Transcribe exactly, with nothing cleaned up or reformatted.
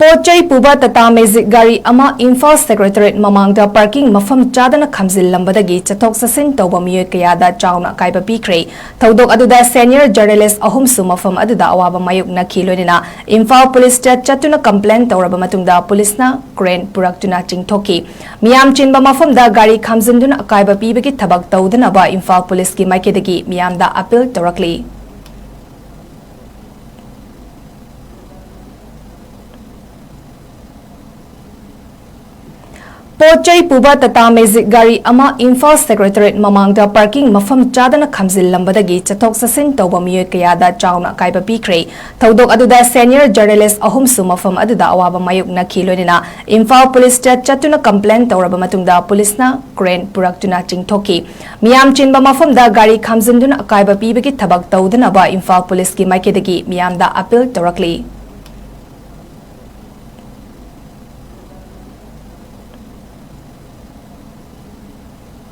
ꯄꯣꯠ ꯆꯩ ꯄꯨꯕ ꯇꯥꯇꯥ ꯃꯦꯖꯤꯛ ꯒꯥꯔꯤ ꯑꯃ ꯏꯝꯐꯥꯜ ꯁꯦꯀ꯭ꯔꯦꯇꯔꯤꯌꯦꯠ ꯃꯃꯥꯡꯗ ꯄꯥꯔꯀꯤꯡ ꯃꯐꯝ ꯆꯥꯗꯅ ꯈꯥꯝꯖꯤꯜꯂꯝꯕꯗꯒꯤ ꯆꯠꯊꯣꯛ ꯆꯠꯁꯤꯟ ꯇꯧꯕ ꯃꯤꯑꯣꯏ ꯀꯌꯥꯗ ꯆꯥꯎꯅ ꯑꯀꯥꯏꯕ ꯄꯤꯈ꯭ꯔꯦ꯫ ꯊꯧꯗꯣꯛ ꯑꯗꯨꯗ ꯁꯦꯅꯤꯌꯔ ꯖꯔꯅꯦꯂꯤꯁ ꯑꯍꯨꯝꯁꯨ ꯃꯐꯝ ꯑꯗꯨꯗ ꯑꯋꯥꯕ ꯃꯥꯌꯣꯛꯅꯈꯤ꯫ ꯂꯣꯏꯅꯅ ꯏꯝꯐꯥꯜ ꯄꯨꯂꯤꯁꯇ ꯆꯠꯇꯨꯅ ꯀꯝꯄ꯭ꯂꯦꯟ ꯇꯧꯔꯕ ꯃꯇꯨꯡꯗ ꯄꯨꯂꯤꯁꯅ ꯀ꯭ꯔꯦꯟ ꯄꯨꯔꯛꯇꯨꯅ ꯆꯤꯡꯊꯣꯛꯈꯤ꯫ ꯃꯤꯌꯥꯝ ꯆꯤꯟꯕ ꯃꯐꯝꯗ ꯒꯥꯔꯤ ꯈꯥꯝꯖꯤꯟꯗꯨꯅ ꯑꯀꯥꯏꯕ ꯄꯤꯕꯒꯤ ꯊꯕꯛ ꯇꯧꯗꯅꯕ ꯏꯝꯐꯥꯜ ꯄꯨꯂꯤꯁꯀꯤ ꯃꯥꯏꯀꯩꯗꯒꯤ ꯃꯤꯌꯥꯝꯗ ꯑꯥꯄꯤꯜ ꯇꯧꯔꯛꯂꯤ꯫ ꯄꯣꯠ ꯆꯩ ꯄꯨꯕ ꯇꯥꯇꯥ ꯃꯦꯖꯤꯛ ꯒꯥꯔꯤ ꯑꯃ ꯏꯝꯐꯥꯜ ꯁꯦꯀ꯭ꯔꯦꯇꯔꯤꯌꯦꯠ ꯃꯃꯥꯡꯗ ꯄꯥꯔꯀꯤꯡ ꯃꯐꯝ ꯆꯥꯗꯅ ꯈꯥꯝꯖꯤꯜꯂꯝꯕꯗꯒꯤ ꯆꯠꯊꯣꯛ ꯆꯠꯁꯤꯟ ꯇꯧꯕ ꯃꯤꯑꯣꯏ ꯀꯌꯥꯗ ꯆꯥꯎꯅ ꯑꯀꯥꯏꯕ ꯄꯤꯈ꯭ꯔꯦ꯫ ꯊꯧꯗꯣꯛ ꯑꯗꯨꯗ ꯁꯦꯅꯤꯌꯔ ꯖꯔꯅꯦꯂꯤꯁ ꯑꯍꯨꯝꯁꯨ ꯃꯐꯝ ꯑꯗꯨꯗ ꯑꯋꯥꯕ ꯃꯥꯌꯣꯛꯅꯈꯤ꯫ ꯂꯣꯏꯅꯅ ꯏꯝꯐꯥꯜ ꯄꯨꯂꯤꯁꯇ ꯆꯠꯇꯨꯅ ꯀꯝꯄ꯭ꯂꯦꯟ ꯇꯧꯔꯕ ꯃꯇꯨꯡꯗ ꯄꯨꯂꯤꯁꯅ ꯀ꯭ꯔꯦꯟ ꯄꯨꯔꯛꯇꯨꯅ ꯆꯤꯡꯊꯣꯛꯈꯤ꯫ ꯃꯤꯌꯥꯝ ꯆꯤꯟꯕ ꯃꯐꯝꯗ ꯒꯥꯔꯤ ꯈꯥꯝꯖꯤꯟꯗꯨꯅ ꯑꯀꯥꯏꯕ ꯄꯤꯕꯒꯤ ꯊꯕꯛ ꯇꯧꯗꯅꯕ ꯏꯝꯐꯥꯜ ꯄꯨꯂꯤꯁꯀꯤ ꯃꯥꯏꯀꯩꯗꯒꯤ ꯃꯤꯌꯥꯝꯗ ꯑꯥꯄꯤꯜ ꯇꯧꯔꯛꯂꯤ꯫